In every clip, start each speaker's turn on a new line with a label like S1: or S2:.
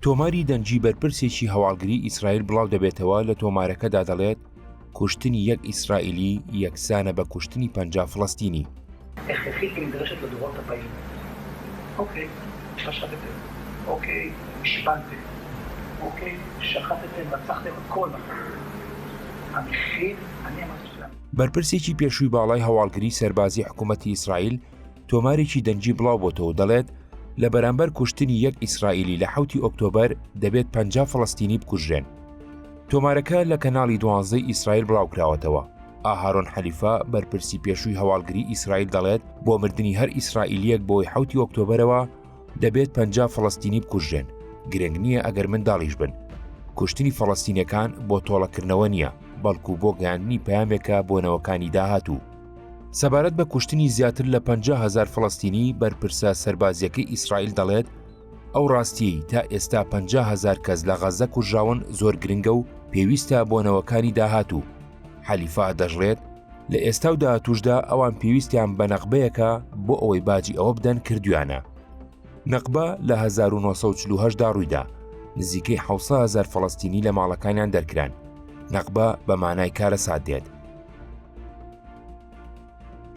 S1: تۆماری دەنگی بەرپرسێکی هەواڵگری ئیسرائیل بڵاو دەبێتەوە لە تۆمارەکەدا دەڵێت کوشتنی یەک ئیسرائیلی یەکسانە بە کوشتنی 50 فڵەستینی. بەرپرسێکی پێشووی باڵای هەواڵگری سەربازی حکوومەتی ئیسرائیل تۆمارێکی دەنگی بڵاو بۆتەوە و دەڵێت لە بەرامبەر کوشتنی یەک ئیسرائیلی لە حەوتی ئۆکتۆبەر دەبێت 50 فەڵەستینی بکوژرێن. تۆمارەکە لە کەناڵی دوانزەی ئیسرائیل بڵاوکراوەتەوە. ئاهارۆن حەلیفە بەرپرسی پێشووی هەواڵگری ئیسرائیل دەڵێت بۆ مردنی هەر ئیسرائیلیەک بۆی حەوتی ئۆکتۆبەرەوە دەبێت 50 فەڵەستینی بکوژرێن گرنگ نییە ئەگەر منداڵیش بن. کوشتنی فەڵەستینەکان بۆ تۆڵەکردنەوە نییە بەڵکو بۆ گەیاندنی پەیامێکە بۆ نەوەکانی داهاتوو. سەبارەت بە کوشتنی زیاتر لە 50 هەزار فەڵەستینی بەرپرسە سەربازیەکەی ئیسرائیل دەڵێت ئەو ڕاستیەی تا ئێستا 50 هەزار کەس لە غەزە کوژراون زۆر گرنگە و پێویستە بۆ نەوەکانی داهاتوو. حەلیفا دەشڵێت لە ئێستا و داهاتووشدا ئەوان پێویستیان بە نەقبەیەکە بۆ ئەوەی باجی ئەوە بدەن کردویانە. نەقبە لە 1948 دا ڕوویدا، نزیکەی 700 هەزار فەڵەستینی لە ماڵەکانیان دەرکران. نەقبە بە مانای کارەسات دێت.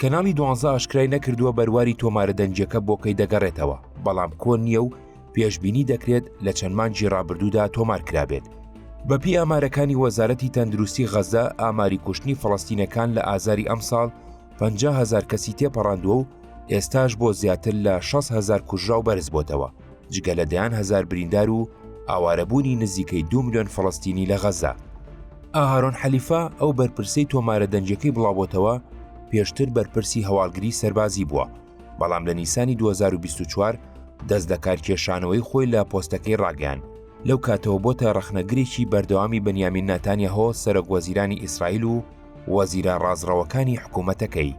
S1: کەناڵی دوانزە ئاشکرای نەکردووە بەرواری تۆمارە دەنگیەکە بۆ کەی دەگەڕێتەوە، بەڵام کۆن نییە و پێشبینی دەکرێت لە چەند مانگی ڕابردوودا تۆمار کرابێت. بەپێی ئامارەکانی وەزارەتی تەندروستی غەزە، ئاماری کوشتنی فەڵەستینەکان لە ئازاری ئەمساڵ 50 هەزار کەسی تێپەڕاندووە و ئێستاش بۆ زیاتر لە 60 هەزار کوژراو بەرزبۆتەوە، جگە لە دەیان هەزار بریندار و ئاوارەبوونی نزیکەی 2 ملیۆن فەڵەستینی لە غەزە. ئاهارۆن حەلیفە، ئەو بەرپرسەی تۆمارە دەنگیەکەی بڵاوبۆتەوە، پێشتر بەرپرسی هەواڵگری سەربازی بووە، بەڵام لە نیسانی 2024 دەست لەکارکێشانەوەی خۆی لە پۆستەکەی ڕاگەیاند، لەو کاتەوە بۆتە ڕەخنەگرێکی بەردەوامی بنیامین ناتانیاهۆ سەرۆک وەزیرانی ئیسرائیل و وەزیرە ڕاستڕەوەکانی حکوومەتەکەی.